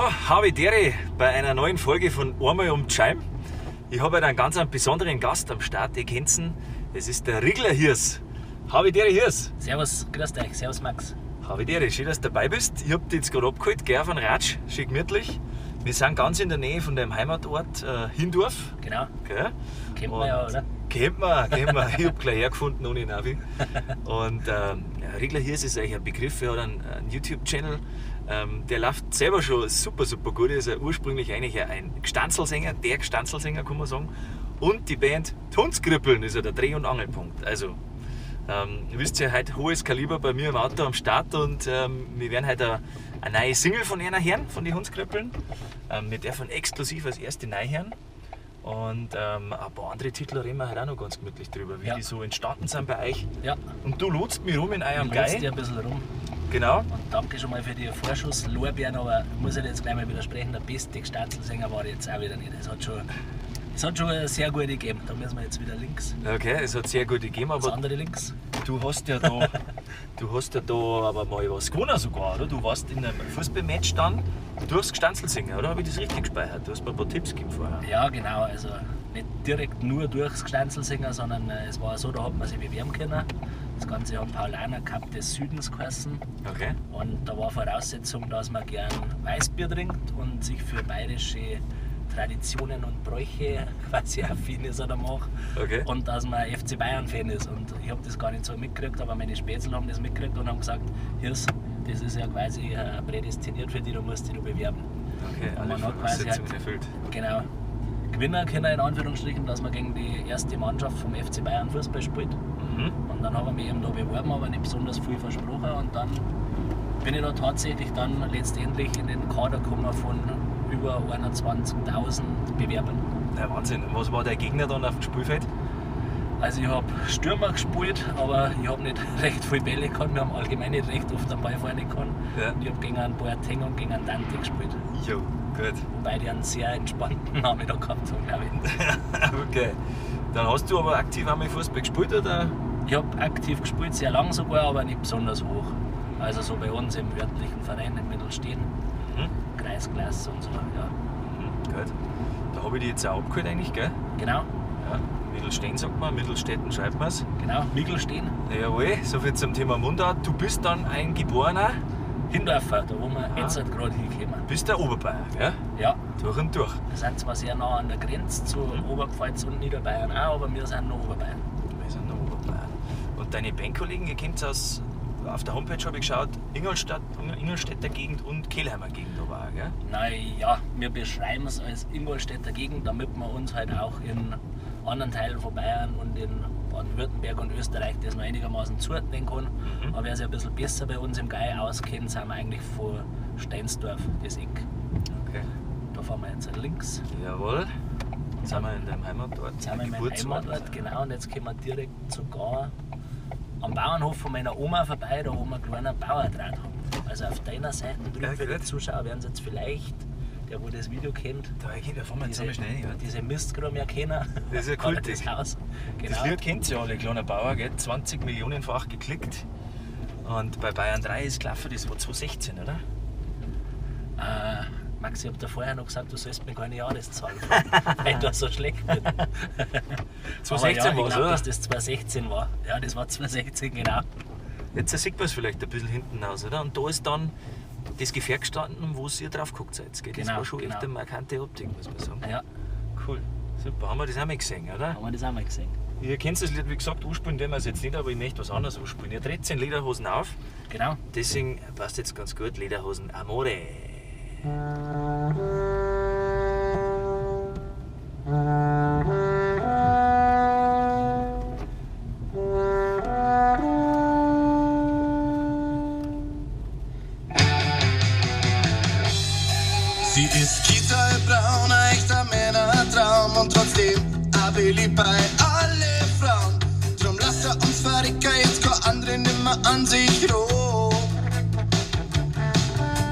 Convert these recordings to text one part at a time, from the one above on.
So, habe Dere bei einer neuen Folge von Einmal um die Scheibe. Ich habe heute einen ganz einen besonderen Gast am Start, ihr kennt ihn. Es ist der Riegler Hirs. Habe Dere Hirs. Servus, grüß dich, servus Max. Habe Dere, schön, dass du dabei bist. Ich hab dich jetzt gerade abgeholt, gell, von Ratsch, schön gemütlich. Wir sind ganz in der Nähe von deinem Heimatort Hindorf. Genau. Gell? Kennt man ja, oder? Kennt man, kennt man. Ich hab gleich hergefunden ohne Navi. Und Riegler Hirs ist eigentlich ein Begriff, er hat einen YouTube-Channel. Der läuft selber schon super, super gut. Er ist ja ursprünglich eigentlich ein Gstanzlsänger, der Gstanzlsänger, kann man sagen. Und die Band Hundskrippeln ist ja der Dreh- und Angelpunkt. Also, ihr wisst ja, heute hohes Kaliber bei mir im Auto am Start und wir werden heute eine neue Single von einer hören, von den Hundskrippeln. Wir dürfen exklusiv als erste neu hören. Und ein paar andere Titel reden wir heute auch noch ganz gemütlich drüber, wie Ja. die so entstanden sind bei euch. Ja. Und du lotst mich rum in eurem Ich lotse Geil. dir ein bisschen rum. Genau. Und danke schon mal für die Vorschusslorbeeren, aber muss ich jetzt gleich mal widersprechen, der beste Gstanzlsänger war jetzt auch wieder nicht. Es hat schon eine sehr gute gegeben, da müssen wir jetzt wieder links. Okay, es hat sehr gute gegeben, Das aber andere links. du hast ja da, du hast ja da aber mal was gewonnen sogar, oder? Du warst in einem Fußballmatch dann durchs Gstanzlsingen, oder? Habe ich das richtig gespeichert? Du hast mir ein paar Tipps gegeben vorher. Ja, genau, also nicht direkt nur durchs Gstanzlsingen, sondern es war so, da hat man sich bewerben können. Das Ganze hat Paulaner Cup des Südens geheißen. Okay. Und da war Voraussetzung, dass man gern Weißbier trinkt und sich für bayerische Traditionen und Bräuche quasi affin ist oder macht. Okay. Und dass man FC Bayern-Fan ist. Und ich hab das gar nicht so mitgekriegt, aber meine Spätzle haben das mitgekriegt und haben gesagt, Hirs, das ist ja quasi prädestiniert für dich, du musst dich da bewerben. Okay, Und alle man hat quasi Voraussetzungen halt erfüllt. Genau. Gewinner können in Anführungsstrichen, dass man gegen die erste Mannschaft vom FC Bayern Fußball spielt. Mhm. Und dann habe ich mich eben da beworben, aber nicht besonders viel versprochen. Und dann bin ich da tatsächlich dann letztendlich in den Kader gekommen von über 21.000 Bewerbern. Ja, Wahnsinn. Und was war dein Gegner dann auf dem Spielfeld? Also ich hab Stürmer gespielt, aber ich hab nicht recht viel Bälle gehabt. Wir haben allgemein nicht recht oft am Ball vorne gehabt. Ja. Und ich hab gegen einen Boateng und gegen einen Dante gespielt. Jo, gut. Wobei die einen sehr entspannten Nachmittag gehabt haben, glaub ich. Okay. Dann hast du aber aktiv einmal Fußball gespielt, oder? Ich hab aktiv gespielt, sehr lang sogar, aber nicht besonders hoch. Also so bei uns im örtlichen Verein in Mittelstehen, Kreisklasse und so, ja. Mhm, gut. Da hab ich dich jetzt auch abgeholt eigentlich, gell? Genau. Ja. Mittelstehen sagt man, Mittelstädten schreibt man's. Genau, Mittelstehen. Jawohl, soviel zum Thema Mundart. Du bist dann ein geborener Hindorfer, da wo wir jetzt halt gerade hinkommen. Bist der Oberbayer, gell? Ja. Durch und durch. Wir sind zwar sehr nah an der Grenze zu Oberpfalz und Niederbayern auch, aber wir sind noch Oberbayern. Wir sind noch Oberbayern. Und deine Bandkollegen, ihr kennt aus, auf der Homepage habe ich geschaut, Ingolstadt, Ingolstädter Gegend und Kelheimer Gegend aber auch, gell? Naja, wir beschreiben es als Ingolstädter Gegend, damit wir uns halt auch in anderen Teilen von Bayern und in Baden-Württemberg und Österreich das noch einigermaßen zuordnen kann. Aber wer sich ein bisschen besser bei uns im Gäu auskennt, sind wir eigentlich von Steinsdorf, das Eck. Okay. Da fahren wir jetzt halt links. Jawohl. Jetzt sind wir in deinem Heimatort. Jetzt sind wir in meinem Geburtsort. Heimatort, genau. Und jetzt kommen wir direkt sogar am Bauernhof von meiner Oma vorbei, da wo wir einen kleinen Bauerndraht haben. Also auf deiner Seite drüben Ja, für die gut. Zuschauer werden sie jetzt vielleicht, der wo das Video kennt, Da, ich, da fahren wir jetzt einmal schnell rein, ja. diese Mistgruben erkennen. Das ist ja Oder kultig. Das Haus. Genau. Das Lied kennt ihr alle, Kleiner Bauer, gell? 20 Millionenfach geklickt. Und bei Bayern 3 ist gelaufen, das war 2016, oder? Max, ich hab dir vorher noch gesagt, du sollst mir keine Jahreszahlen fragen, weil ich da so schlecht bin. 2016 Aber ja, ich war's, glaub, oder? dass das 2016 war. Ja, das war 2016, genau. Jetzt sieht man's vielleicht ein bisschen hinten aus, oder? Und da ist dann das Gefährt gestanden, wo ihr drauf geguckt seid. Gell? Das Genau, war schon echt genau. eine markante Optik, muss man sagen. Ja. Cool. Super, haben wir das auch mal gesehen, oder? Haben wir das auch mal gesehen. Ihr kennt das Lied, wie gesagt, anspielen werden wir es jetzt nicht, aber ich möchte was anderes anspielen. Ihr dreht in Lederhosen auf. Genau. Deswegen passt jetzt ganz gut Lederhosen Amore. Sie ist kittelbraun, ein echter Männertraum und trotzdem auch beliebt bei alle Frauen. Drum lass er uns verrecken, jetzt kein andere nimmer an sich rum.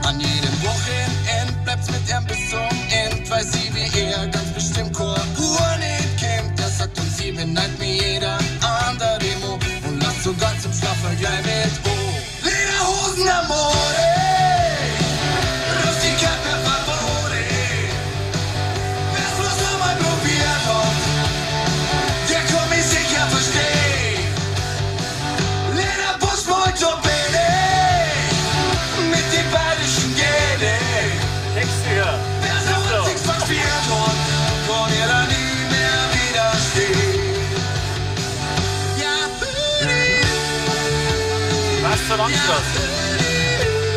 An jedem Wochenend bleibt's mit ihm bis zum End, weil sie wie er ganz bestimmt keine Uhr nicht kennt. Er sagt uns, sie beneidet mir jeder andere Mo und lasst sogar zum Schlafen gleich mit O. Lederhosen Amore! Rustica per favore. Weltklasse.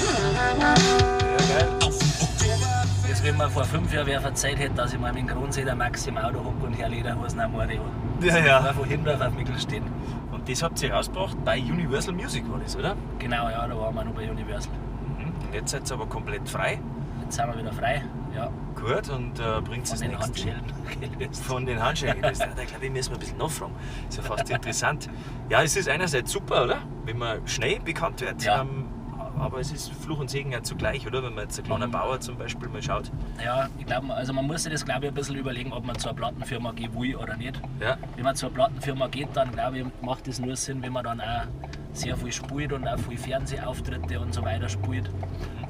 Ja, geil. Das, wenn man vor 5 Jahren wer verzeiht hätte, dass ich mal mit dem Kronzeder Max im Auto hocke und Herr Lederhosen am Mario. Ja, ja. War von Hindorf auf Michelstein. Und das habt ihr rausgebracht bei Universal Music, war das, oder? Genau, ja, da waren wir noch bei Universal. Mhm. Und jetzt seid ihr aber komplett frei. Jetzt sind wir wieder frei. Ja, Gut, und bringt von das den nächste. Handschellen gelöst. Von den Handschellen gelöst. Ja, da glaube ich, müssen wir ein bisschen nachfragen. Ist ja fast interessant. Ja, es ist einerseits super, oder? Wenn man schnell bekannt wird. Ja. Aber es ist Fluch und Segen ja zugleich, oder? Wenn man jetzt ein kleiner Bauer zum Beispiel mal schaut. Ja, ich glaube, also man muss sich das, glaube ich, ein bisschen überlegen, ob man zur Plattenfirma gehen will oder nicht. Ja. Wenn man zur Plattenfirma geht, dann glaube ich, macht es nur Sinn, wenn man dann auch sehr viel spielt und auch viel Fernsehauftritte und so weiter spielt.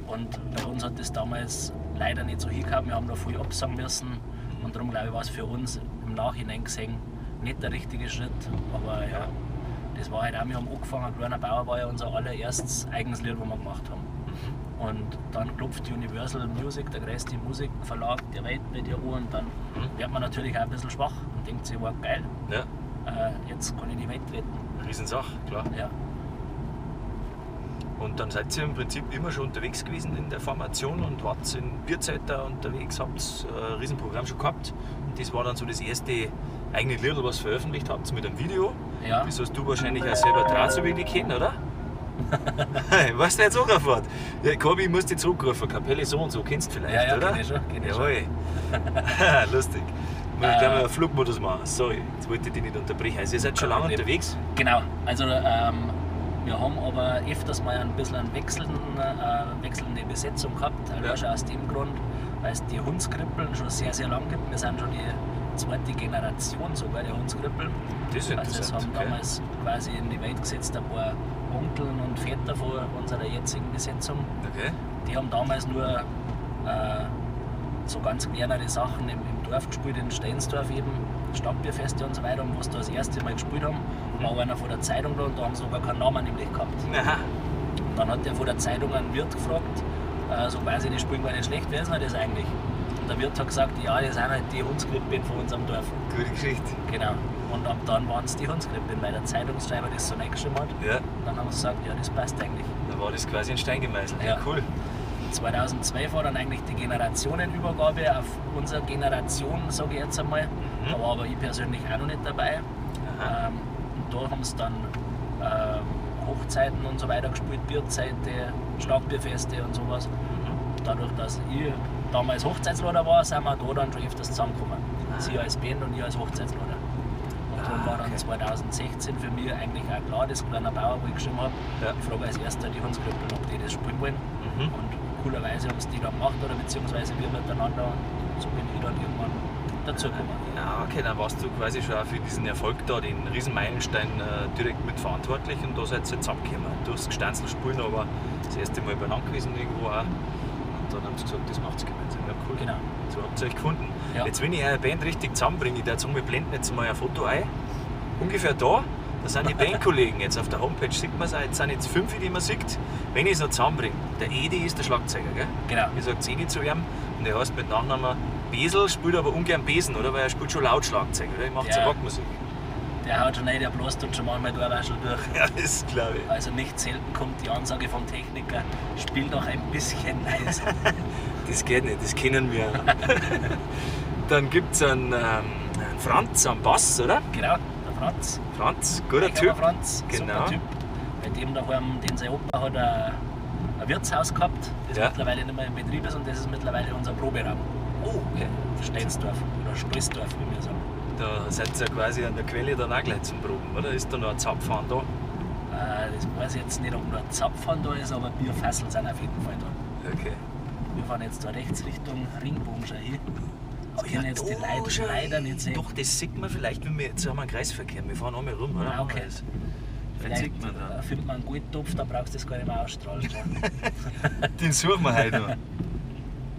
Und bei uns hat das damals leider nicht so hingehauen. Wir haben da viel absagen müssen. Und darum glaube ich, war es für uns im Nachhinein gesehen nicht der richtige Schritt. Aber ja, das war halt auch, wir haben angefangen, Kleiner Bauer war ja unser allererstes eigenes Lied, was wir gemacht haben. Und dann klopft Universal Music, der größte Musikverlag der Welt, bei dir an und dann wird man natürlich auch ein bisschen schwach und denkt sich, wow, geil, Ja, jetzt kann ich die Welt retten. Riesensache, klar. Ja. Und dann seid ihr im Prinzip immer schon unterwegs gewesen in der Formation und wart in Bierzeiter unterwegs, habt ein Riesenprogramm schon gehabt. Und das war dann so das erste eigene Lied, was veröffentlicht habt mit einem Video. Ja. Das hast du wahrscheinlich auch selber draht, so wie ich dich kenne, oder? Weißt du jetzt auch sofort? Ja, Corby, ich muss dich zurückrufen. Kapelle so und so, kennst du vielleicht, Ja, ja, oder? kenn ich schon, kenn ich schon. Jawohl. Lustig. Muss ich gleich mal einen Flugmodus machen. Sorry, jetzt wollte ich dich nicht unterbrechen. Also ihr seid schon lange Problem. unterwegs. Genau, also wir haben aber öfters mal ein bisschen eine wechselnde Besetzung gehabt, allein Ja. schon aus dem Grund, weil es die Hundskrippeln schon sehr, sehr lang gibt. Wir sind schon die zweite Generation sogar der Hundskrippeln. Das ist Also es interessant. haben Okay. damals quasi in die Welt gesetzt ein paar Onkeln und Väter von unserer jetzigen Besetzung. Okay. Die haben damals nur so ganz kleinere Sachen im Dorf gespielt, in Steinsdorf eben, Stadtbierfeste und so weiter. Und was da das erste Mal gespielt haben, war einer von der Zeitung da und da haben sie sogar keinen Namen nämlich gehabt. Aha. Und dann hat der von der Zeitung einen Wirt gefragt, so quasi, die spielen gar nicht schlecht, wer ist denn das eigentlich? Und der Wirt hat gesagt, ja, das sind halt die Hundskrippin von unserem Dorf. Gute Geschichte. Genau. Und ab dann waren es die Hundskrippin, weil der Zeitungsschreiber das so reingeschrieben hat. Ja, Und dann haben sie gesagt, ja, das passt eigentlich. da war das quasi in Stein gemeißelt. Ja, Ja. cool. 2012 war dann eigentlich die Generationenübergabe auf unsere Generation, sage ich jetzt einmal. Da war aber ich persönlich auch noch nicht dabei. Und da haben sie dann Hochzeiten und so weiter gespielt, Bierzeiten, Schlagbierfeste und sowas. Dadurch, dass ich damals Hochzeitsleiter war, sind wir da dann schon öfters zusammengekommen. Sie als Band und ich als Hochzeitsleiter. Und darum war dann okay. 2016 für mich eigentlich auch klar, das kleine Bauer, wo ich geschrieben habe, Ja. ich frage als erster die Hundskrippeln, ob die das spielen wollen. Und coolerweise haben sie die dann gemacht, oder beziehungsweise wir miteinander. Und so bin ich dann irgendwann dazugekommen. Ja, okay, dann warst du quasi schon auch für diesen Erfolg da, den Riesenmeilenstein, direkt mitverantwortlich und da seid ihr zusammengekommen. Du hast Gestanzel spielen, aber das erste Mal beieinander gewesen irgendwo auch. Und dann haben sie gesagt, das macht's gemeinsam. Ja, cool. Genau. So habt ihr euch gefunden. Ja. Jetzt, wenn ich eure Band richtig zusammenbringe, ich würde sagen, wir blenden jetzt mal ein Foto ein. Ungefähr da, da sind die Bandkollegen. Jetzt auf der Homepage sieht man es auch. Jetzt sind jetzt 5, die man sieht. Wenn ich es noch zusammenbringe, der Edi ist der Schlagzeuger, gell? Genau. Ich sage Edi zu ihm und er heißt mit Nachnamen Besel, spielt aber ungern Besen, oder? Weil er spielt schon laut Schlagzeug, oder? Ich mache ja Ja. Rockmusik. Der haut schon rein, der bläst und schon manchmal da auch schon durch. Ja, das glaube ich. Also nicht selten kommt die Ansage vom Techniker, spiel doch ein bisschen leiser. Das geht nicht, das kennen wir. Dann gibt es einen Franz am Bass, oder? Genau, der Franz. Franz, guter Eichhammer Typ. Franz, Genau. super Typ. Bei dem daheim, den sein Opa hat ein Wirtshaus gehabt, das Ja. mittlerweile nicht mehr in Betrieb ist und das ist mittlerweile unser Proberaum. Oh, okay. Steinsdorf oder Stolzdorf, wie wir sagen. Da seid ihr ja quasi an der Quelle dann auch gleich zum Proben, oder? Ist da noch ein Zapfhahn da? Das weiß ich jetzt nicht, ob noch ein Zapfhahn da ist, aber Bierfasseln sind auf jeden Fall da. Okay. Wir fahren jetzt da rechts Richtung Ringbogen schon hin. Das Oh können jetzt die da Leute schon leider hin. nicht sehen. Doch, das sieht man vielleicht, wenn wir jetzt haben wir einen Kreisverkehr. Wir fahren einmal rum, oder? Ah, okay. Das- Vielleicht Vielleicht sieht man dann. findet man einen Goldtopf, da brauchst du das gar nicht mehr ausstrahlen. Schon. Den suchen wir heute noch.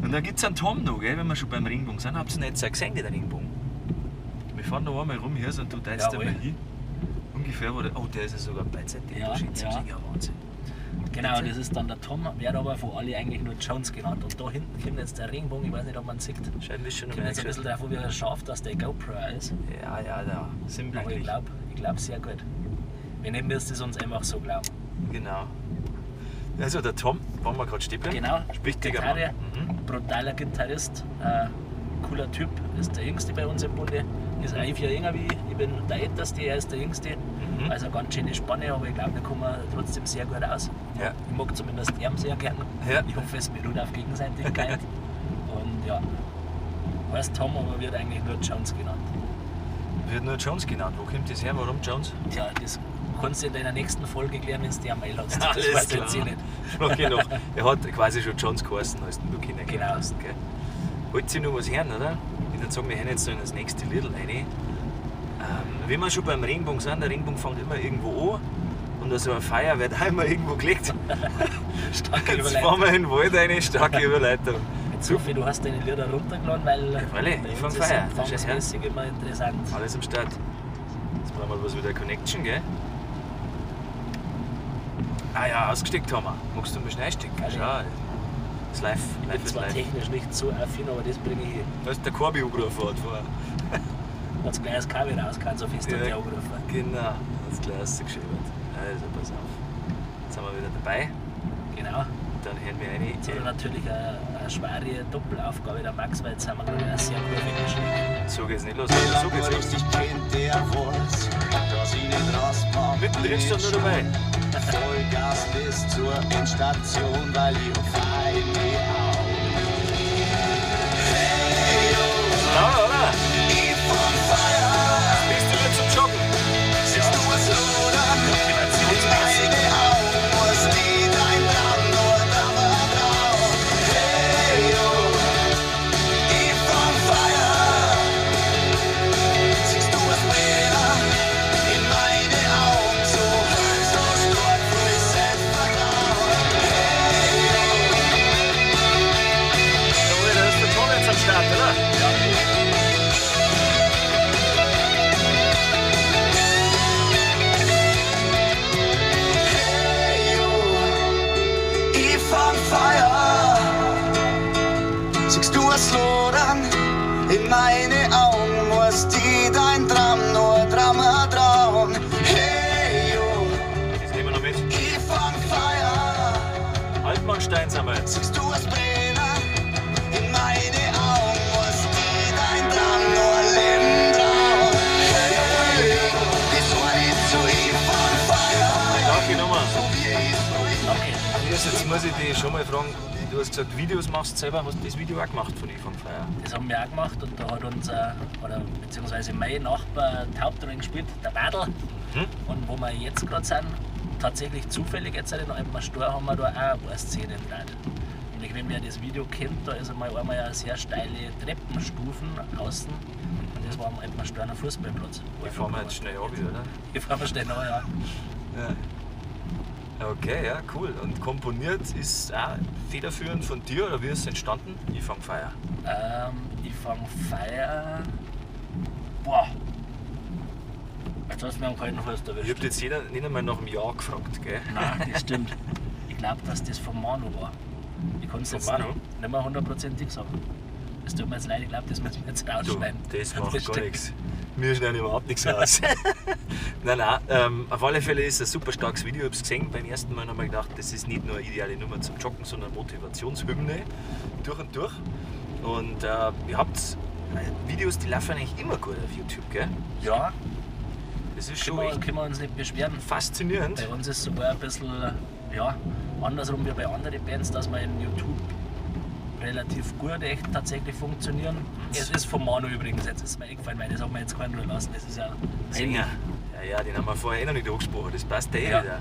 Und dann gibt es einen Tom noch, gell, wenn wir schon beim Ringbogen sind. Habt ihr ihn jetzt auch gesehen, den Ringbogen? Wir fahren noch einmal rum hier und du teilst Jawohl. einmal hin. Ungefähr, wo der, oh, der ist ja sogar beiseite. Ja, Ja, ja. ja, Wahnsinn. Genau, das ist dann der Tom, wird aber von alle eigentlich nur Jones genannt. Und da hinten kommt jetzt der Regenbogen, ich weiß nicht, ob man sieht. Scheint mich schon Kommt jetzt ein bisschen drauf an, wie scharf das der GoPro ist. Ja, ja, da. Aber ich Sinnbildlich. glaub sehr gut. Wenn nicht, müsst ihr es uns einfach so glauben. Genau. Also der Tom, wollen wir gerade stehen bleiben? Genau, Spielt Gitarre, Mhm. brutaler Gitarrist, cooler Typ, ist der Jüngste bei uns im Bunde, ist ein Jahr jünger wie ich, ich bin der Älteste, er ist der Jüngste. Mhm. Also ganz schöne Spanne, aber ich glaube, wir kommen trotzdem sehr gut aus. Ja. Ich mag zumindest ihn sehr gern. Ja. Ich hoffe, es beruht auf Gegenseitigkeit. Und ja, heißt Tom, aber wird eigentlich nur Jones genannt. Wird nur Jones genannt. Wo kommt das her? Warum Jones? Tja, das kannst du in deiner nächsten Folge klären, wenn du die Mail hast. Das Alles weiß ich jetzt klar. eh nicht. Okay, noch. Er hat quasi schon Jones geheißen, als du ihn kennengelernt Genau. hast. Gell? Wollt ihr noch was hören, oder? Ich würde sagen, wir hören jetzt noch in das nächste Lied rein. Wenn wir schon beim Regenbogen sind, der Regenbogen fängt immer irgendwo an und so eine Feier wird auch immer irgendwo gelegt. Starke Jetzt Überleitung. fahren wir in den Wald rein, starke Überleitung. Jetzt hoffe ich, du hast deine Lieder runtergeladen, weil Ja, freilich, bei ich uns fang ist Feier. empfangsmäßig immer interessant. Alles am Start. Jetzt brauchen wir was wieder Connection, gell? Ah ja, ausgesteckt haben wir. Magst du mal schnell einstecken? Geil. Schau, das ist live. Ich Live bin ist zwar live. technisch nicht so affin, aber das bringe ich hin. Da ist der Corby angerufen hat vorher. Hat's gleich das Kabel rausgehauen, so fest hat der angerufen. Genau, hat's gleich rausgeschäbert. Also pass auf. Jetzt sind wir wieder dabei. Genau. Dann hören wir rein. Jetzt hat er natürlich eine schwere Doppelaufgabe, der Max, weil jetzt haben wir, glaube ich, eine sehr kurvige Schräge. So geht's nicht los. So geht's los. Richtig kennt, der weiß, dass ich nicht rausmach. Mittendrin stand nur dabei. Vollgas bis zur Endstation, weil ich hab feine Augen. Hey, oh, Sauber, oder? ich fang Feier. Bist du wieder zum Joggen? Siehst du was lodern? In meine Augen muss die dein Traum nur Drama drauf. Hey, oh, ich fang Feier. Siehst du was brennen? In meine Augen so hell, so stark, voll Selbstvertrauen. Hey, oh. Jawohl, da ist der Tom jetzt am Start, oder? Hey, oh, ich fang Feuer. Siehst du was lodern? In meine Augen muss die dein Traum nur Drama trauen. Hey, oh, Das nehmen wir noch mit. ich fang Feuer. Altmannstein sind wir jetzt. Siehst du was brennen? In meine Augen muss die dein Traum nur Leben trauen. Hey, oh, das war nicht so, ich fang Feuer. Danke nochmal. So wie ich's Danke. Elias, jetzt muss ich dich schon mal fragen, du hast gesagt, Videos machst du selber, hast du das Video auch gemacht von Ich fang Feier? Das haben wir auch gemacht und da hat unser, oder beziehungsweise mein Nachbar die Hauptrolle gespielt, der Badl. Mhm. Und wo wir jetzt gerade sind, tatsächlich zufällig jetzt in Alpmastor, haben wir da auch ein paar Szenen gedreht. Und ich, wenn wer das Video kennt, da ist einmal eine sehr steile Treppenstufen außen. Und das war am Alpmastorner Fußballplatz. Die fahren wir jetzt schnell ab, oder? Die fahren wir schnell an, ja. Ja. Okay, ja, cool. Und komponiert ist auch federführend von dir oder wie ist es entstanden? Ich fang Feier. Ich fang Feier. Boah. Jetzt hast du mir am kalten Fuß Ich erwischt. hab jetzt jeder nicht einmal nach dem Jahr gefragt, gell? Nein, das stimmt. Ich glaube, dass das von Manu war. Ich kann es Von jetzt Manu? nicht mehr hundertprozentig sagen. Das tut mir jetzt leid, ich glaube, das müssen wir jetzt Du, rausschneiden. das macht gar stimmt. nichts. Wir schneiden überhaupt nichts raus. Nein, nein, auf alle Fälle ist es ein super starkes Video. Ich habe es gesehen beim ersten Mal und habe mir gedacht, das ist nicht nur eine ideale Nummer zum Joggen, sondern Motivationshymne durch und durch. Und ihr habt Videos, die laufen eigentlich immer gut auf YouTube, gell? Ja, Das ist schon können wir, echt können wir uns nicht beschweren. faszinierend. Bei uns ist sogar ein bisschen ja, andersrum wie bei anderen Bands, dass wir in YouTube relativ gut echt tatsächlich funktionieren. Es ist von Manu übrigens, jetzt ist mir eingefallen, weil das hat mir jetzt keinen Ruhe lassen. Das ist ja Sänger. Ja, ja, den haben wir vorher eh noch nicht angesprochen, das passt ja eh Ja. wieder.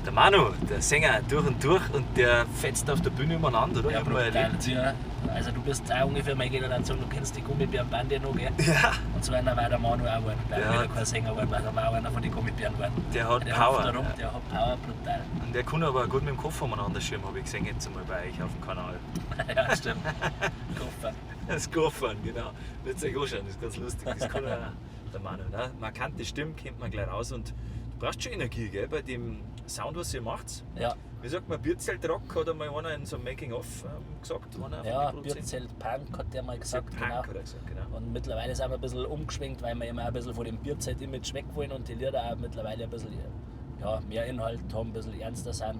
Der Manu, der Sänger, durch und durch und der fetzt auf der Bühne umeinander, oder? Ja, Ich hab mal brutal. erlebt. Ja, also du bist auch ungefähr meine Generation, du kennst die Gummibärenbande noch, gell? Ja. Und so einer war der Manu auch geworden. Der Der hat hat- wieder kein Sänger geworden, weil er war auch einer von den Gummibären geworden. Der hat der Power, hupft Da rum, ja. Der hat Power, brutal. Und der kann aber auch gut mit dem Koffer umeinander schirmen, habe ich gesehen jetzt einmal bei euch auf dem Kanal. Ja, stimmt. Koffer. Das Koffern, genau. Wird euch anschauen, das ist ganz lustig. Das kann auch der Manu. Ne? Markante Stimme kennt man gleich raus und Du brauchst schon Energie, gell, bei dem Sound, was ihr macht. Ja. Wie sagt man, Bierzeltrock hat einmal einer in so einem Making-of gesagt. Einer von Ja, den Produzenten. Bierzelt Punk hat der mal gesagt. Punk Genau. hat er gesagt, genau. Und mittlerweile sind wir ein bisschen umgeschwenkt, weil wir immer ein bisschen von dem Bierzelt-Image weg wollen und die Lieder auch mittlerweile ein bisschen, ja, mehr Inhalt haben, ein bisschen ernster sind.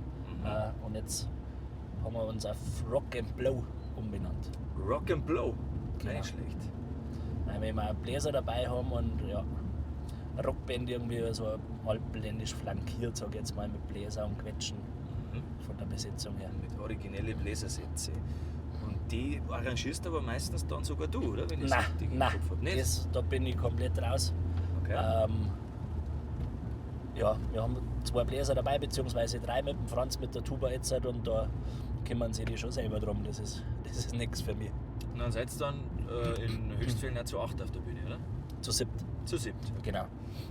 Und jetzt haben wir uns auf Rock and Blow umbenannt. Rock and Blow. Genau. Nicht schlecht. Weil wir immer auch Bläser dabei haben und ja, Rockband irgendwie so alpländisch flankiert, sag ich jetzt mal, mit Bläser und Quetschen von der Besetzung her. Mit originelle Bläsersätze. Und die arrangierst aber meistens dann sogar du, oder? Wenn ich Nein, richtig im nein, Kopf hab. Nicht? das, da bin ich komplett raus. Okay. Ja, wir haben 2 Bläser dabei, beziehungsweise 3 mit dem Franz, mit der Tuba jetzt halt, und da kümmern sich die schon selber drum. Das ist nichts für mich. Und dann seid ihr dann in Höchstfällen auch zu 8 auf der Bühne, oder? Zu 7. Zu 7. Genau.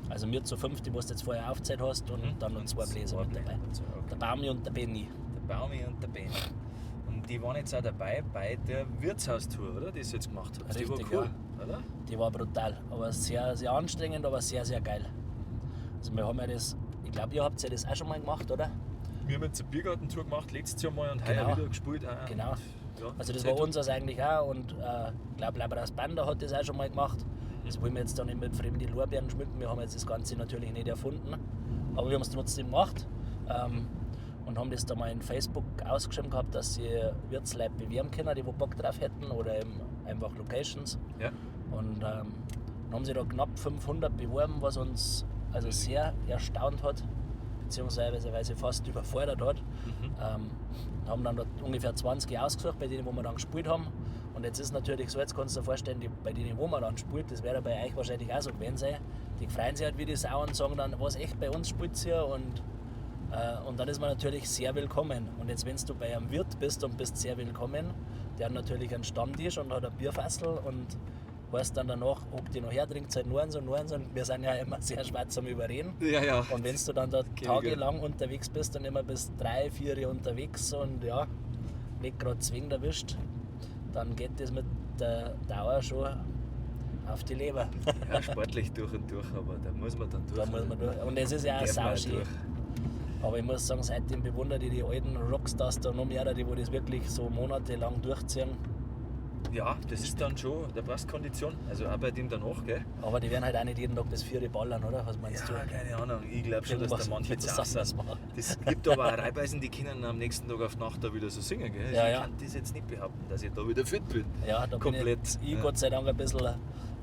Also wir zu 5, die was du jetzt vorher aufgezählt hast, und dann noch Und 2 Bläser 2 mit dabei. Bläser dazu, okay. Der Baumi und der Benni. Der Baumi und der Benni. Und die waren jetzt auch dabei bei der Wirtshaustour, oder? Die du jetzt gemacht hast. Die war Richtig, cool, ja. oder? Die war brutal, aber sehr, sehr anstrengend, aber sehr, sehr geil. Also wir haben ja das, ich glaub, ihr habt ja das auch schon mal gemacht, oder? Wir haben jetzt eine Biergartentour gemacht, letztes Jahr mal und heuer wieder gespielt. Auch. Genau. Ja, Also das sehr war gut. unseres eigentlich auch und ich glaub, Labras Banda hat das auch schon mal gemacht. Das wollen wir jetzt dann nicht mit fremden Lorbeeren schmücken. Wir haben jetzt das Ganze natürlich nicht erfunden, aber wir haben es trotzdem gemacht. Und haben das da mal in Facebook ausgeschrieben gehabt, dass sie Wirtsleute bewerben können, die wo Bock drauf hätten oder eben einfach Locations. Und dann haben sie da knapp 500 beworben, was uns also sehr erstaunt hat, beziehungsweise weil sie fast überfordert hat. Haben dann dort ungefähr 20 ausgesucht, bei denen, wo wir dann gespielt haben. Und jetzt ist natürlich so, jetzt kannst du dir vorstellen, die, bei denen, wo man dann spielt, das wäre bei euch wahrscheinlich auch so gewesen sein, die freuen sich halt wie die Sau und sagen dann, was echt bei uns spielt ihr? Und dann ist man natürlich sehr willkommen. Und jetzt, wenn du bei einem Wirt bist und bist sehr willkommen, der hat natürlich einen Stammtisch und hat ein Bierfassel und weißt dann danach, ob die noch her trinkt, halt nur eins und nur eins. Und wir sind ja immer sehr schwer zum Überreden. Und wenn du dann da Kenn ich tagelang unterwegs bist und immer bis 3, 4 Uhr unterwegs und ja, nicht grad zwingend erwischt, dann geht das mit der Dauer schon auf die Leber. Ja, sportlich durch und durch, aber da muss man dann durch. Da muss man durch. Und es ist ja auch Darf man auch sauschön. durch. Aber ich muss sagen, seitdem bewundere ich die alten Rockstars da noch mehr, die wo das wirklich so monatelang durchziehen. Ja, das ist dann schon, da brauchst du Kondition, also auch bei dem danach, gell? Aber die werden halt auch nicht jeden Tag bis 4 Uhr ballern, oder? Was meinst Ja, du? keine Ahnung, ich glaub schon, dass da Irgendwas manche mit zart Sachen sind. machen. Das gibt aber auch Reibbeisen, die können am nächsten Tag auf die Nacht da wieder so singen, gell? Also ich kann das jetzt nicht behaupten, dass ich da wieder fit bin. Ja, da bin Komplett. ich Gott sei Dank ein bisschen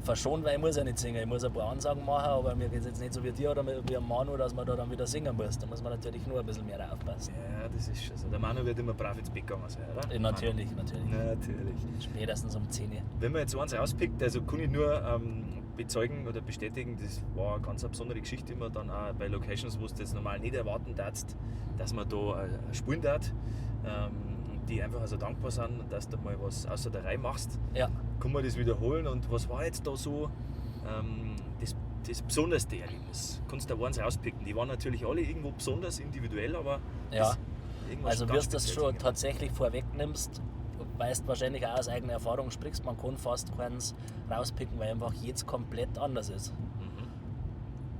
verschont, weil ich muss ja nicht singen. Ich muss ein paar Ansagen machen, aber mir geht's jetzt nicht so wie dir oder wie am Manu, dass man da dann wieder singen muss. Da muss man natürlich nur ein bisschen mehr aufpassen. Ja, das ist schon so. Der Manu wird immer brav ins Bett gegangen sein, oder? Ja, natürlich, natürlich. Natürlich. Spätestens um 10 Uhr. Wenn man jetzt eins rauspickt, also kann ich nur bezeugen oder bestätigen, das war eine ganz besondere Geschichte immer dann auch bei Locations, wo du jetzt normal nicht erwarten darfst, dass man da spielen darf. Die einfach also dankbar sind, dass du mal was außer der Reihe machst. Kann man das wiederholen? Und was war jetzt da so das besonderste Erlebnis? Kannst du da eins rauspicken? Die waren natürlich alle irgendwo besonders individuell, aber das irgendwas Also, ganz wirst du das speziell schon sind. tatsächlich vorwegnimmst, weißt wahrscheinlich auch aus eigener Erfahrung sprichst, man kann fast keins rauspicken, weil einfach jedes komplett anders ist.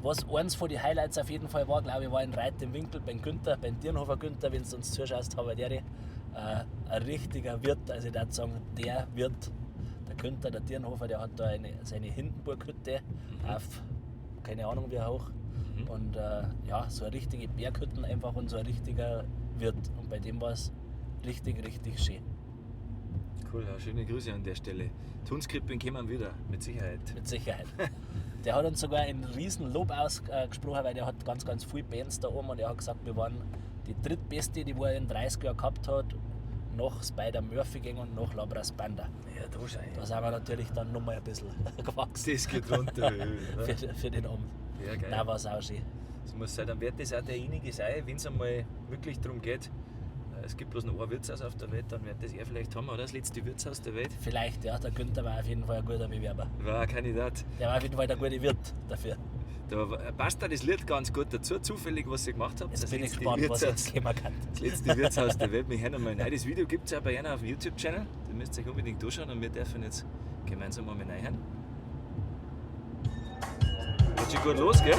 Was eins von den Highlights auf jeden Fall war, glaube ich, war in Reit im Winkel beim Günther, beim Dirnhofer Günther, wenn du uns zuschaust, habe ich ein richtiger Wirt, also ich würde sagen, der Wirt, der Günther, der Dirnhofer, der hat da seine Hindenburg-Hütte auf, keine Ahnung wie hoch, und ja, so eine richtige Berghütten einfach und so ein richtiger Wirt, und bei dem war's richtig, richtig schön. Cool, ja, schöne Grüße an der Stelle. Tunskrippen kommen wieder, mit Sicherheit. Mit Sicherheit. Der hat uns sogar ein riesen Lob ausgesprochen, weil der hat ganz, ganz viele Bands da oben und er hat gesagt, wir waren die drittbeste, die er in 30 Jahren gehabt hat, nach Spider Murphy Gang und nach Labras Banda. Ja, da schau ich. Da sind wir natürlich dann nochmal ein bisschen gewachsen. Das geht runter, oder? Für den Abend. Ja, geil. Nein, war's auch schön. Das muss sein, dann wird das auch derjenige sein, wenn's einmal wirklich darum geht, es gibt bloß noch ein Wirtshaus auf der Welt, dann wird das er vielleicht haben, oder? Das letzte Wirtshaus der Welt. Vielleicht, ja. Der Günther war auf jeden Fall ein guter Bewerber. War ein Kandidat. Der war auf jeden Fall der gute Wirt dafür. Da passt da das Lied ganz gut dazu, zufällig, was ihr gemacht habt. Jetzt Das bin ich letzte gespannt, was Wirtshaus. jetzt kommen kann. Das letzte Wirtshaus der Welt. Wir hören einmal rein. Das Video gibt's auch bei einer auf dem YouTube-Channel. Da müsst ihr euch unbedingt durchschauen und wir dürfen jetzt gemeinsam mal reinhören. Geht schon gut los, gell?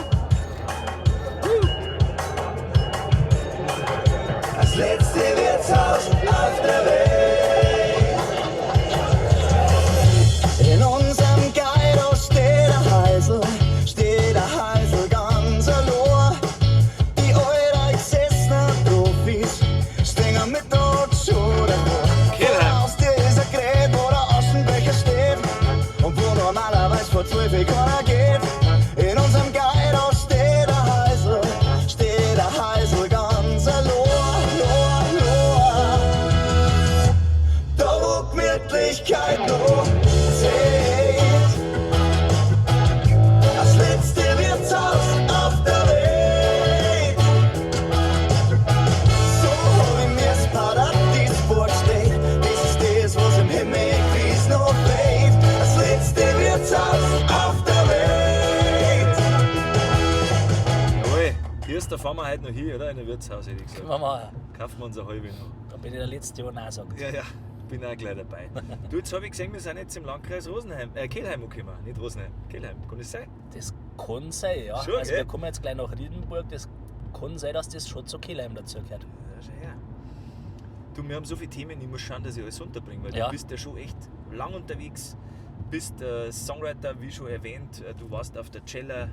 Hier ist, da fahren wir heute noch hin, oder? In ein Wirtshaus, hätte ich gesagt. Können wir machen. Kaufen wir uns eine halbe noch. Da bin ich der Letzte, der Nein sagt. Ja, ja, bin auch gleich dabei. Du, jetzt habe ich gesehen, wir sind jetzt im Landkreis Rosenheim, Kelheim angekommen. Nicht Rosenheim, Kelheim. Kann das sein? Das kann sein, ja. Schon, Also gell? wir kommen jetzt gleich nach Riedenburg. Das kann sein, dass das schon zu Kelheim dazugehört. Ja, schau her. Du, wir haben so viele Themen, ich muss schauen, dass ich alles unterbringe, weil Ja. du bist ja schon echt lang unterwegs, bist Songwriter, wie schon erwähnt, du warst auf der Zeller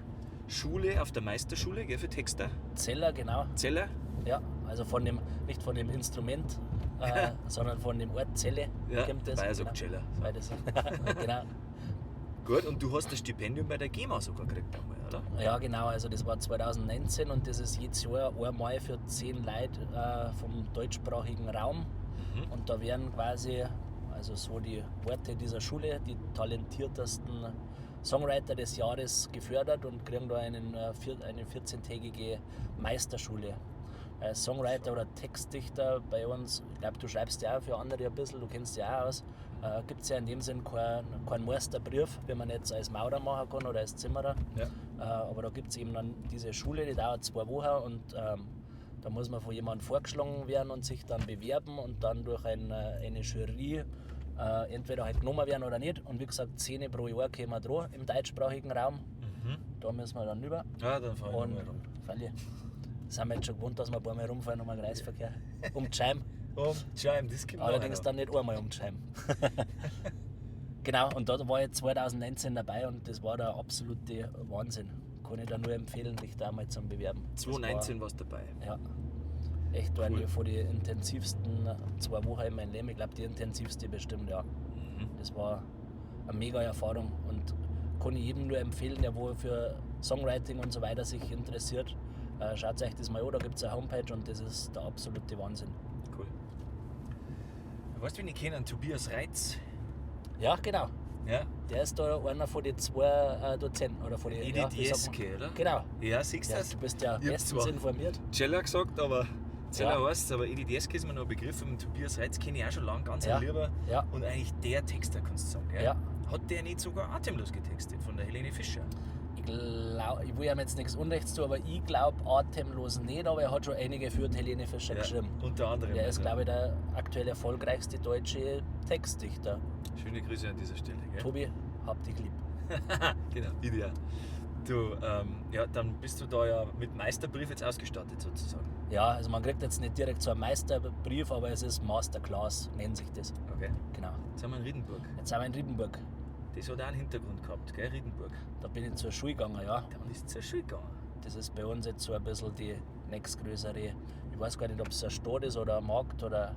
Schule, auf der Meisterschule, gell, für Texter. Zeller, genau. Zeller? Ja, also von dem, nicht von dem Instrument, sondern von dem Ort Zelle Ja, kommt das. Bayer sagt genau. Zeller. Weil das, genau. Gut, und du hast das Stipendium bei der GEMA sogar gekriegt einmal, oder? Ja, genau. Also das war 2019 und das ist jedes Jahr einmal für 10 Leute vom deutschsprachigen Raum. Und da werden quasi, also so die Worte dieser Schule, die talentiertesten Songwriter des Jahres gefördert und kriegen da eine 14-tägige Meisterschule. Als Songwriter oder Textdichter bei uns, ich glaube, du schreibst ja auch für andere ein bisschen, du kennst ja auch aus, gibt es ja in dem Sinn keinen Meisterbrief, wie man jetzt als Maurer machen kann oder als Zimmerer. Ja. Aber da gibt es eben dann diese Schule, die dauert 2 Wochen und da muss man von jemandem vorgeschlagen werden und sich dann bewerben und dann durch eine Jury entweder halt genommen werden oder nicht. Und wie gesagt, 10 pro Jahr kommen wir dran im deutschsprachigen Raum. Da müssen wir dann rüber. Ja, dann fahren wir Und mal rum. freilich, sind wir jetzt schon gewohnt, dass wir ein paar Mal rumfahren um den Kreisverkehr. Um die Scheibe. Um die Scheibe, das kommt Allerdings noch. dann nicht einmal um die Scheibe. Genau, und da war ich 2019 dabei und das war der absolute Wahnsinn. Kann ich da nur empfehlen, dich da mal zum Bewerben. Das 2019 warst du dabei. war, ja, echt Cool. eine von den intensivsten 2 Wochen in meinem Leben. Ich glaub, die intensivste bestimmt, ja. Das war eine mega Erfahrung und kann ich jedem nur empfehlen, der wo für Songwriting und so weiter sich interessiert. Schaut euch das mal an, da gibt's eine Homepage und das ist der absolute Wahnsinn. Cool. Weißt du, wen ich kenne? Tobias Reitz. Ja, genau. Ja. Der ist da einer von den 2 Dozenten. Oder von den, Edith ja, wie sagt man? Jeske, oder? Genau. Ja, siehst du Ja, das? du bist ja Ich hab bestens zwar informiert. Zeller gesagt, aber Zeller Ja. heißt's, aber Edith Jeske ist mir noch ein Begriff. Und Tobias Reitz kenne ich auch schon lange, ganz Ja. ein lieber. Ja. Und eigentlich der Texter, kannst du sagen. Gell? Ja. Hat der nicht sogar Atemlos getextet von der Helene Fischer? Ich glaub, ich will ihm jetzt nichts Unrechts tun, aber ich glaub Atemlos nicht, aber er hat schon einige für Helene Fischer geschrieben. Unter anderem. Der ist, also. glaub ich, der aktuell erfolgreichste deutsche Textdichter. Schöne Grüße an dieser Stelle. Gell? Tobi, hab dich lieb. Genau, ideal. Du, ja, dann bist du da ja mit Meisterbrief jetzt ausgestattet sozusagen. Ja, also man kriegt jetzt nicht direkt so einen Meisterbrief, aber es ist Masterclass, nennt sich das. Okay. Genau. Jetzt sind wir in Riedenburg. Jetzt sind wir in Riedenburg. Das hat auch einen Hintergrund gehabt, gell, Riedenburg. Da bin ich zur Schule gegangen, ja. Da bist du zur Schule gegangen. Das ist bei uns jetzt so ein bisschen die nächstgrößere. Ich weiß gar nicht, ob es eine Stadt ist oder ein Markt oder.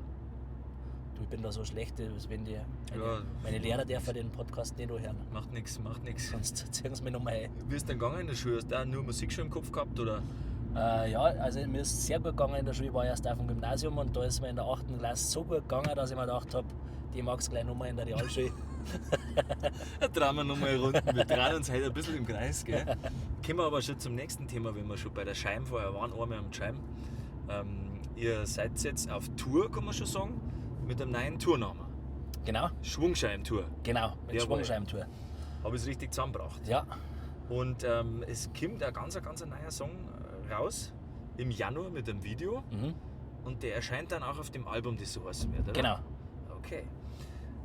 Du, ich bin da so schlecht, dass wenn die. Meine, Ja. meine Lehrer dürfen den Podcast nicht hören. Macht nix, macht nix. Sonst ziehen sie mich nochmal ein. Wie bist du dann gegangen in der Schule? Hast du auch nur Musik schon im Kopf gehabt, oder? Ja, also mir ist sehr gut gegangen in der Schule. Ich war erst auf dem Gymnasium und da ist mir in der 8. Klasse so gut gegangen, dass ich mir gedacht hab, die mag's gleich nochmal in der Realschule. Da drehen wir nochmal Runden. Wir drehen uns heute ein bisschen im Kreis, gell? Kommen wir aber schon zum nächsten Thema, wenn wir schon bei der Scheibe vorher waren, einmal am Scheiben. Ihr seid jetzt auf Tour, kann man schon sagen, mit einem neuen Tournamen. Genau, Schwungscheibentour. genau, mit Jawohl. Schwungscheibentour. Habe ich es richtig zusammengebracht. Ja, Und es kommt ein ganz, ganz neuer Song raus im Januar mit einem Video. Und der erscheint dann auch auf dem Album, das so heißen wird, oder? Genau. Okay.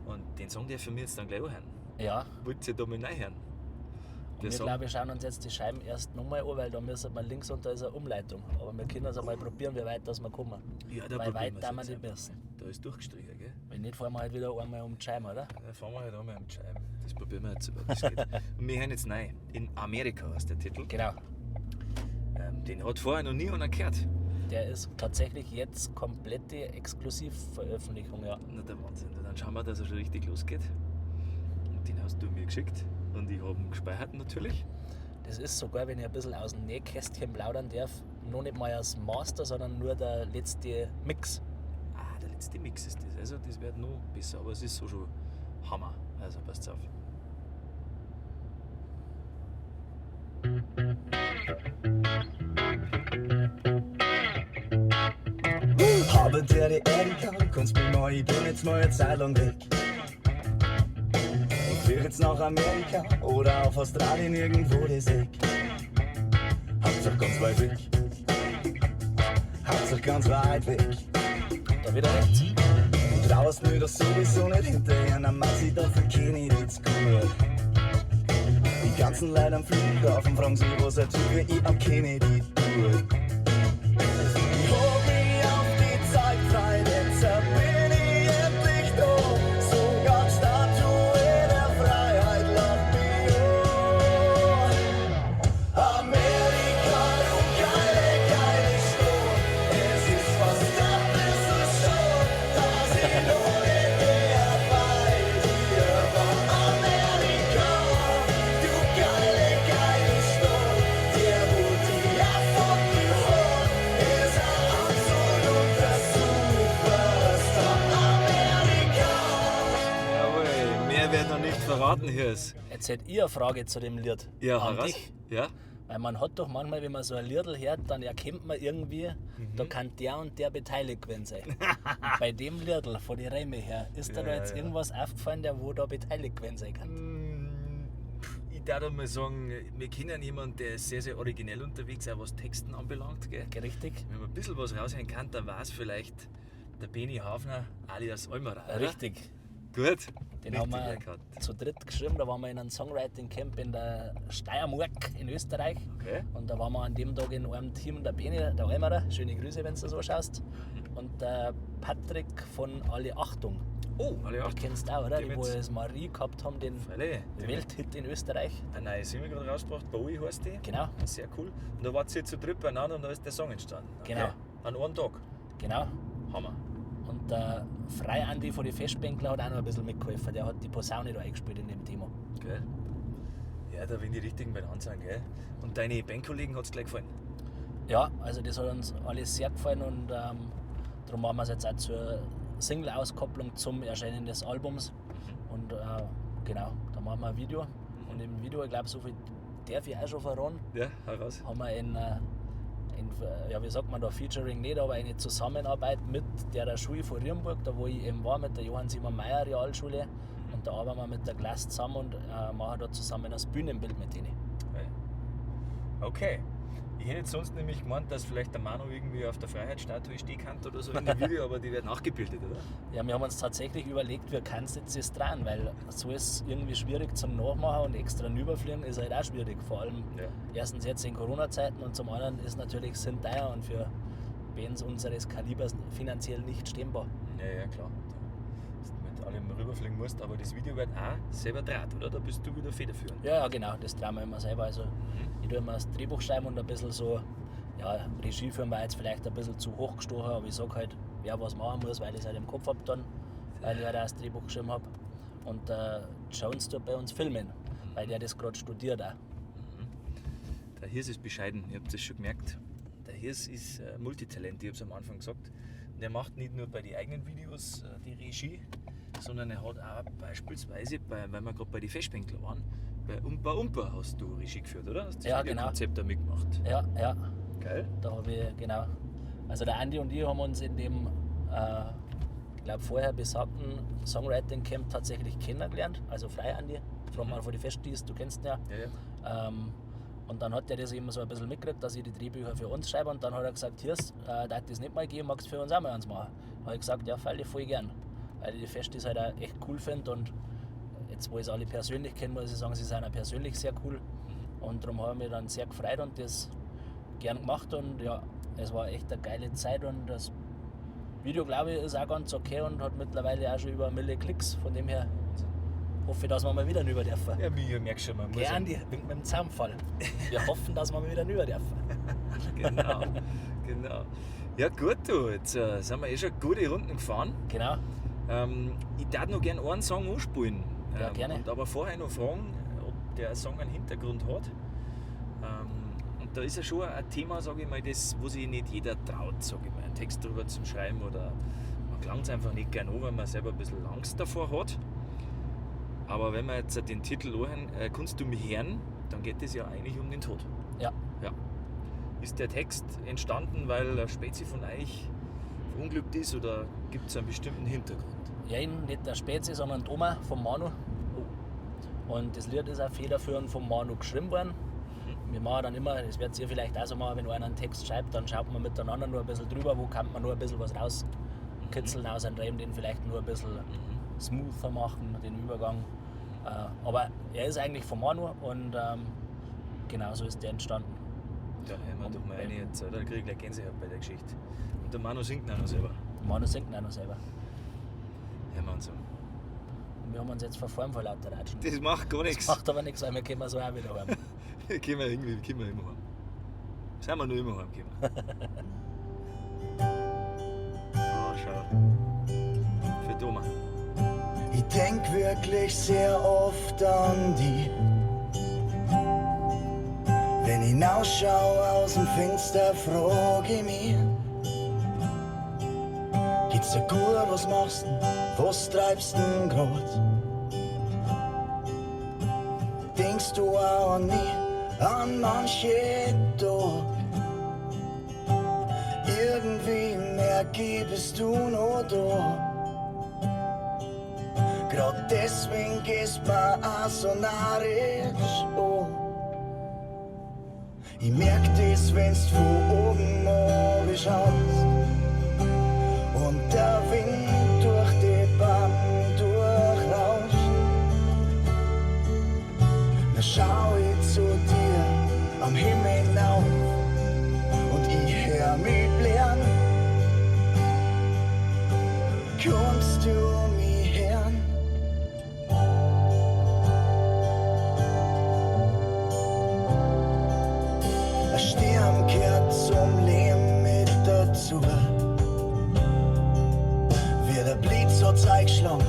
Und den Song dürfen wir jetzt dann gleich anhören. Ja. Wollt ihr da mal reinhören? Und Der wir, Song- glaube ich, schauen uns jetzt die Scheiben erst nochmal an, weil da müssen wir links und da ist eine Umleitung. Aber wir können es einmal probieren, wie weit das wir kommen. Ja, da weil probieren weit wir's da wir jetzt nicht einfach. müssen. Da ist durchgestrichen, gell? Wenn nicht, fahren wir halt wieder einmal um die Scheibe, oder? Da fahren wir halt einmal um die Scheibe. Das probieren wir jetzt, ob das geht. Und wir hören jetzt rein. In Amerika heißt der Titel. Genau. Den hat vorher noch nie einer gehört. Der ist tatsächlich jetzt komplette Exklusivveröffentlichung, ja. Na, der Wahnsinn. Dann schauen wir, dass er schon richtig losgeht. Und den hast du mir geschickt. Und ich hab ihn gespeichert natürlich. Das ist sogar, wenn ich ein bisschen aus dem Nähkästchen plaudern darf, noch nicht mal als Master, sondern nur der letzte Mix. Ah, der letzte Mix ist das. Also das wird noch besser, aber es ist so schon Hammer. Also passt auf. Habe der die Erika, kannst mich mal, ich bin jetzt mal eine Zeit lang weg. Ich flieg jetzt nach Amerika oder auf Australien, irgendwo das Eck. Hauptsache ganz weit weg. ganz weit weg. Da wieder rechts. Du traust mir doch sowieso nicht hinterher, na Maxi, dafür kenn ich dich zu gut. Die ganzen Leute am Flughafen fragen sich, was er tut, wie ich am Kennedy tut. Ich hab mich auf die Zeit gefreut, jetzt bin ich endlich da. Sogar die Statue der Freiheit lacht mich an. Amerika, du geile, geile Stadt. Es ist fast ein bisschen schade, dass ich noch nicht näher bei dir war. Amerika, du geile, geile Stadt. Der, wo die erfunden hat, ist ein absoluter Superstar. Amerika. Jawohl, mehr wird noch nicht verraten, Hirs. Jetzt hätte ich eine Frage zu dem Lied. Ja, an hau raus. dich. Ja? Weil man hat doch manchmal, wenn man so ein Liedl hört, dann erkennt man irgendwie, da kann der und der beteiligt gewesen sein. Und bei dem Liedl, von den Reime her, ist da, Ja, da jetzt ja. irgendwas aufgefallen, der wo da beteiligt gewesen sein kann? Ich darf mal sagen, wir kennen jemanden, der ist sehr, sehr originell unterwegs, auch was Texten anbelangt. Gell? Richtig? Wenn man ein bisschen was raushören kann, dann war es vielleicht der Beni Hafner alias Almerer. oder? Richtig. Gut. Den Richtig haben wir erkannt. zu dritt geschrieben. Da waren wir in einem Songwriting-Camp in der Steiermark in Österreich. Okay. Und da waren wir an dem Tag in einem Team, der Beni, der Almerer, schöne Grüße, wenn du das so schaust. Und der Patrick von Alle Achtung. Oh, alle Den Achtung. kennst du auch, oder? Die Die, wo mit- es Marie gehabt haben, den Freilich. Die Welthit in Österreich. Eine neue Single gerade rausgebracht, Bowie heißt die. Genau, Sehr cool. Und da wart ihr zu dritt beieinander und da ist der Song entstanden. Okay. Genau. An einem Tag. genau. Hammer. Und der Frei Andi von den Festbänkler hat auch noch ein bisschen mitgeholfen. Der hat die Posaune da eingespielt in dem Thema. Gell? Ja, da wenn die richtigen beieinander sind, gell? Und deine Bandkollegen hat es gleich gefallen. Ja, also das hat uns alles sehr gefallen und darum machen wir es jetzt auch zur Single-Auskopplung zum Erscheinen des Albums. Und genau, da machen wir ein Video. Und im Video, ich glaube, so viel darf ich auch schon verraten, Ja, hau raus. haben wir ja, wie sagt man da, Featuring nicht, aber eine Zusammenarbeit mit der Schule von Riemburg, da wo ich eben war, mit der Johann Simon Meyer Realschule. Und da arbeiten wir mit der Klasse zusammen und machen da zusammen das Bühnenbild mit denen. Okay. Ich hätte jetzt sonst nämlich gemeint, dass vielleicht der Manu irgendwie auf der Freiheitsstatue stehen kann oder so in dem Video, aber die werden nachgebildet, oder? Ja, wir haben uns tatsächlich überlegt, wir können jetzt das dran, weil so ist irgendwie schwierig zum Nachmachen und extra überfliegen ist halt auch schwierig. Vor allem Ja. erstens jetzt in Corona-Zeiten und zum anderen ist natürlich sind teuer und für Bands unseres Kalibers finanziell nicht stemmbar. Ja, ja, klar. Dass du mit allem rüberfliegen musst, aber das Video wird auch selber draht, oder? Da bist du wieder federführend. Ja, ja, genau, das trauen wir immer selber. Also ich tue immer das Drehbuch schreiben und ein bisschen so, ja, Regie führen wir jetzt vielleicht ein bisschen zu hoch gestochen, aber ich sag halt, wer was machen muss, weil ich es halt im Kopf hab dann, weil ich halt auch das Drehbuch geschrieben hab. Und Jones tut bei uns filmen, weil der das gerade studiert auch. Der Hirs ist bescheiden, ihr habt das schon gemerkt. Der Hirs ist Multitalent, ich habe es am Anfang gesagt. Und er macht nicht nur bei den eigenen Videos die Regie, sondern er hat auch beispielsweise, weil wir gerade bei den Festbänkler waren, bei Umpa Umpa hast du Regie geführt, oder? Hast das Ja, genau. Videokonzept da mitgemacht. Ja, ja, Geil. da habe ich, genau. Also der Andi und ich haben uns in dem, ich glaube vorher besagten Songwriting Camp tatsächlich kennengelernt. Also frei Andi, Frontmann von die Festis, du kennst ihn ja. Ja, ja. Und dann hat der das immer so ein bisschen mitgekriegt, dass ich die Drehbücher für uns schreibe. Und dann hat er gesagt, hier, darf das nicht mal geben, magst du für uns auch mal eins machen? Da habe ich gesagt, ja, freilich, voll gern. Weil ich die Festis halt auch echt cool finde. Und jetzt, wo ich sie alle persönlich kenne, muss ich sagen, sie sind auch persönlich sehr cool. Und darum habe ich mich dann sehr gefreut und das gern gemacht. Und ja, es war echt eine geile Zeit. Und das Video, glaube ich, ist auch ganz okay und hat mittlerweile auch schon über 1 Mille Klicks. Von dem her hoffe ich, dass wir mal wieder rüber dürfen. Ja, mir merkst schon, man muss Gell, ja- Andi, winkt mit dem Zaunfall. Wir hoffen, dass wir mal wieder rüber dürfen. Genau, genau. Ja gut, du, jetzt sind wir eh schon gute Runden gefahren. Genau. Ich darf noch gern einen Song anspielen. Ja, gerne. Und aber vorher noch fragen, ob der Song einen Hintergrund hat. Und da ist ja schon ein Thema, sage ich mal, das, wo sich nicht jeder traut, sage ich mal, einen Text drüber zu schreiben oder man gelangt es einfach nicht gern an, weil man selber ein bisschen Angst davor hat. Aber wenn wir jetzt den Titel anhören, Kannst du mich hören, dann geht es ja eigentlich um den Tod. Ja. Ja. Ist der Text entstanden, weil ein Spezi von euch verunglückt ist oder gibt es einen bestimmten Hintergrund? Ja, nicht der Spezi, sondern die Oma vom Manu. Und das Lied ist auch federführend vom Manu geschrieben worden. Wir machen dann immer, das werdet ihr vielleicht auch so machen, wenn einer einen Text schreibt, dann schaut man miteinander nur ein bisschen drüber, wo kann man nur ein bisschen was rauskitzeln aus einem Reim, den vielleicht nur ein bisschen smoother machen, den Übergang. Aber er ist eigentlich von Manu und genau so ist der entstanden. Da hören wir doch mal rein jetzt, oder? Da krieg ich gleich Gänsehaut bei der Geschichte. Und der Manu singt auch noch selber. Manu singt auch noch selber. Hören wir uns an. Und wir haben uns jetzt verfahren vor lauter Ratschen. Das macht gar nichts. Macht aber nichts, weil wir können so auch wieder heim. Können wir irgendwie, können wir immer heim. Sind wir nur immer heimgekommen. Oh, schau. Für Thomas. Ich denk wirklich sehr oft an die. Wenn ich hinausschau aus dem Fenster, frag ich mich: Geht's dir gut, was machst du, was treibst denn grad? Denkst du auch an mich, an manche Tag? Irgendwie merk ich, bist du noch da. Grad deswegen gehst mir auch so narrisch an. Ich merk das, wenn's von oben schaust und der Wind durch die Bahn durchrauscht. Dann schau ich zu dir am Himmel hinauf und ich hör mich blären. Kannst du mich hören? Ein Stern gehört zum Leben mit dazu. Wie der Blitz hat's eingeschlagen,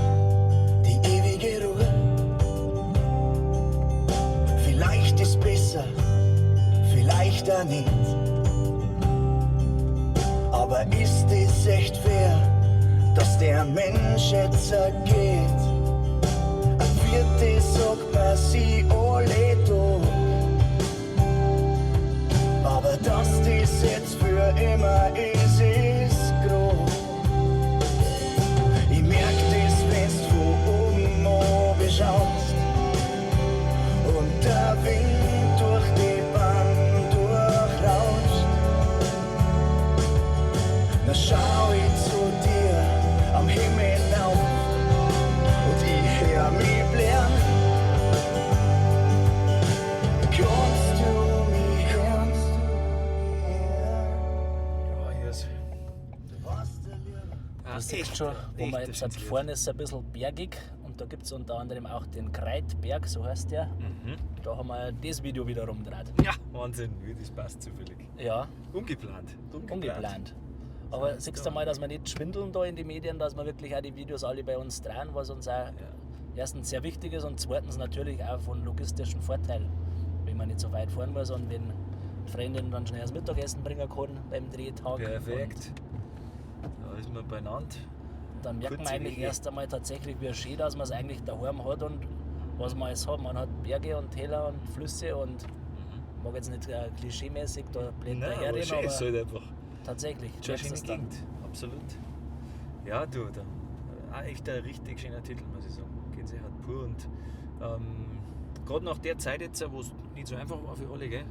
die ewige Ruhe. Vielleicht ist besser, vielleicht auch nicht. Aber ist es echt fair, dass der Mensch jetzt geht? Ein Vierte sagt man sie alle tot. Aber dass das jetzt für immer ist, ist groß. Ich merk das, wenn's von oben oben schaust und der Wind durch die Bahn durchrauscht. Dann schau ich zu dir am Himmel hinauf und ich hör mich blären. Kannst du mich hören? Ja, hier ist. Du siehst schon, wo man jetzt halt vorne ist, ein bisschen bergig und da gibt es unter anderem auch den Kreitberg, so heißt der. Da haben wir das Video wiederum gedreht. Ja, Wahnsinn, wie das passt zufällig. Ja, Ungeplant. ungeplant. Aber siehst du mal, dass wir nicht schwindeln da in die Medien, dass wir wirklich auch die Videos alle bei uns drehen, was uns auch erstens sehr wichtig ist und zweitens natürlich auch von logistischem Vorteil, wenn man nicht so weit fahren muss und wenn die Freundin dann schnell das Mittagessen bringen kann beim Drehtag. Perfekt. Da ist man beieinander. Und dann merkt man Kurze eigentlich Wege. erst einmal tatsächlich, wie schön, dass man es eigentlich daheim hat und was man alles hat. Man hat Berge und Täler und Flüsse und ich mag jetzt nicht klischeemäßig da blöd Nein, aber daherreden, schön aber ist halt einfach. tatsächlich. Schon eine merkst schöne du's dann. Gegend, absolut. Ja, du, da, auch echt ein richtig schöner Titel, muss ich sagen. Gänsehaut pur und gerade nach der Zeit jetzt, wo es nicht so einfach war für alle, gell?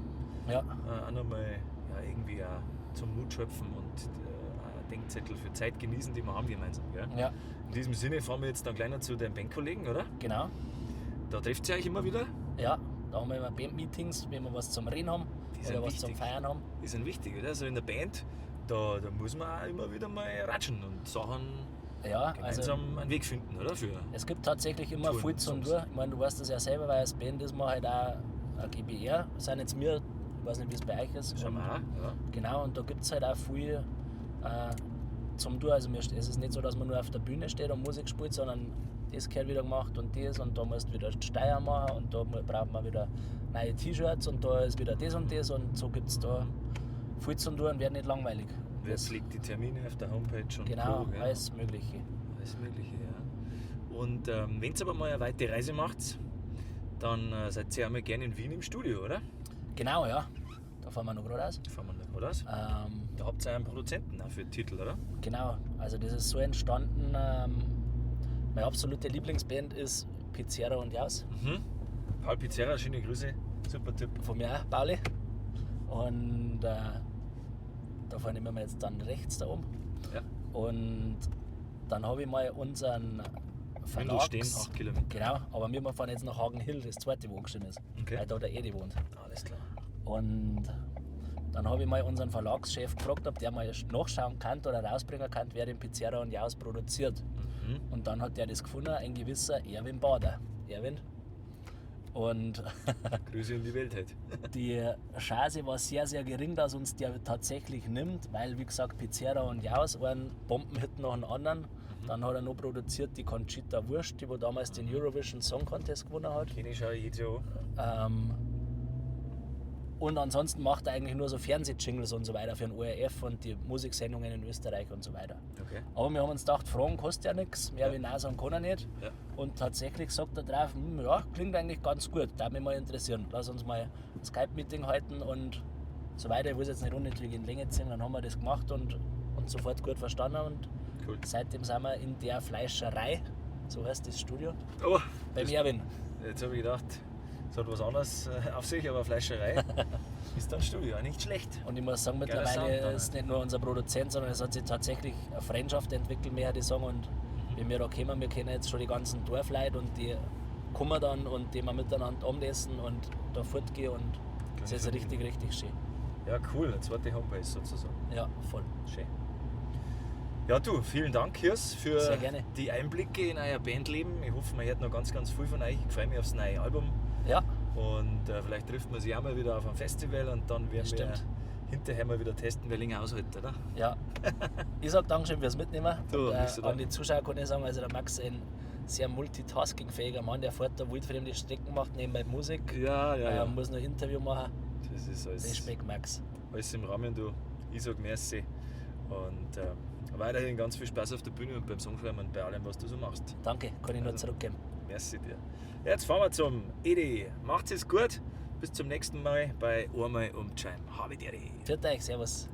Ja, Auch nochmal ja, irgendwie auch zum Mut schöpfen und auch Denkzettel für Zeit genießen, die wir haben gemeinsam. Gell? ja, In diesem Sinne fahren wir jetzt dann gleich noch zu deinen Bandkollegen, oder? genau. Da trefft ihr euch immer wieder. Ja, da haben wir immer Bandmeetings, wenn wir was zum Reden haben Die sind oder was zum wichtig. Feiern haben. Die sind wichtig, oder? So in der Band, da muss man auch immer wieder mal ratschen und Sachen Ja, also gemeinsam einen Weg finden, oder? Für es gibt tatsächlich immer Touren viel und zum Songs. Tun. Ich meine, du weißt das ja selber, weil als Band ist man halt auch ein GBR. Sind jetzt wir, ich weiß nicht, wie es bei euch ist. Schauen Und wir auch, ja. Genau, und da gibt es halt auch viel zum Tun. Also es ist nicht so, dass man nur auf der Bühne steht und Musik spielt, sondern das gehört wieder gemacht und das und da musst du wieder Steuer machen und da braucht man wieder neue T-Shirts und da ist wieder das und das und so gibt es da viel zum Tun und wird nicht langweilig. Wer Das- pflegt die Termine auf der Homepage und Genau, Co., gell? alles Mögliche. Alles Mögliche, ja. Und wenn ihr aber mal eine weite Reise macht, dann seid ihr einmal gerne in Wien im Studio, oder? Genau, ja. Da fahren wir noch gerade aus. Da fahren wir noch gerade aus. Da habt ihr einen Produzenten auch für den Titel, oder? Genau, also das ist so entstanden. Meine absolute Lieblingsband ist Pizzerra und Jaus. Paul Pizzerra, schöne Grüße. Super Typ. Von mir auch, Pauli. Und da fahren wir jetzt dann rechts da oben. Ja. Und dann habe ich mal unseren Verlags... Mindelstein, 8 Kilometer. Genau, aber wir fahren jetzt nach Hagenhill, das zweite, wo angeschrieben ist. Okay. Weil da der Edi wohnt. Alles klar. Und dann habe ich mal unseren Verlagschef gefragt, ob der mal nachschauen kann oder rausbringen kann, wer den Pizzeria und Jaus produziert. Und dann hat der das gefunden, ein gewisser Erwin Bader. Erwin. Und Grüße in die Welt halt. die Chance war sehr, sehr gering, dass uns der tatsächlich nimmt, weil, wie gesagt, Pizzeria und Jaus einen Bombenhit nach dem anderen. Dann hat er noch produziert die Conchita Wurst, die wo damals den Eurovision Song Contest gewonnen hat. Kenne ich schon jedes Jahr an. Und ansonsten macht er eigentlich nur so Fernsehjingles und so weiter für den ORF und die Musiksendungen in Österreich und so weiter. Okay. Aber wir haben uns gedacht, Fragen kostet ja nichts, mehr wie Nein sagen kann er nicht. Ja. Und tatsächlich sagt er drauf, ja, klingt eigentlich ganz gut, darf mich mal interessieren. Lass uns mal ein Skype-Meeting halten und so weiter. Ich will es jetzt nicht unnötig in Länge ziehen, dann haben wir das gemacht und uns sofort gut verstanden. Und Cool. seitdem sind wir in der Fleischerei, so heißt das Studio, Oh, beim Erwin. jetzt habe ich gedacht, es hat was anderes auf sich, aber Fleischerei ist dann Studio, nicht schlecht. Und ich muss sagen, Geiler mittlerweile Sound dann, ist nicht nur unser Produzent, sondern es hat sich tatsächlich eine Freundschaft entwickelt, mehr ich sagen. Und wie wir da kommen, wir kennen jetzt schon die ganzen Dorfleute und die kommen dann und die wir miteinander abendessen und da fortgehen und das ist richtig, richtig schön. Ja, cool, eine zweite Homebase sozusagen. Ja, voll. Schön. Ja, du, vielen Dank, Hirs, für Sehr gerne. die Einblicke in euer Bandleben. Ich hoffe, man hört noch ganz, ganz viel von euch. Ich freue mich aufs neue Album. Ja, Und vielleicht trifft man sich auch mal wieder auf einem Festival und dann werden Das wir stimmt. hinterher mal wieder testen, wer länger aushält, oder? ja. Ich sag Dankeschön fürs Mitnehmen. Du, und, nichts zu an danken. die Zuschauer kann ich sagen, also der Max ist ein sehr multitaskingfähiger Mann, der fährt da wildfremde Strecken macht, nebenbei Musik, Ja, ja, ja. muss noch Interview machen. Das ist alles, Respekt, Max. alles im Rahmen, du. Ich sag merci. Und weiterhin ganz viel Spaß auf der Bühne und beim Songschreiben und bei allem, was du so machst. Danke, kann ich nur Also. zurückgeben. Merci dir. Jetzt fahren wir zum Edi. Macht's es gut. Bis zum nächsten Mal bei Einmal um die Scheiben. Habe die Ehre. Pfiat euch, servus.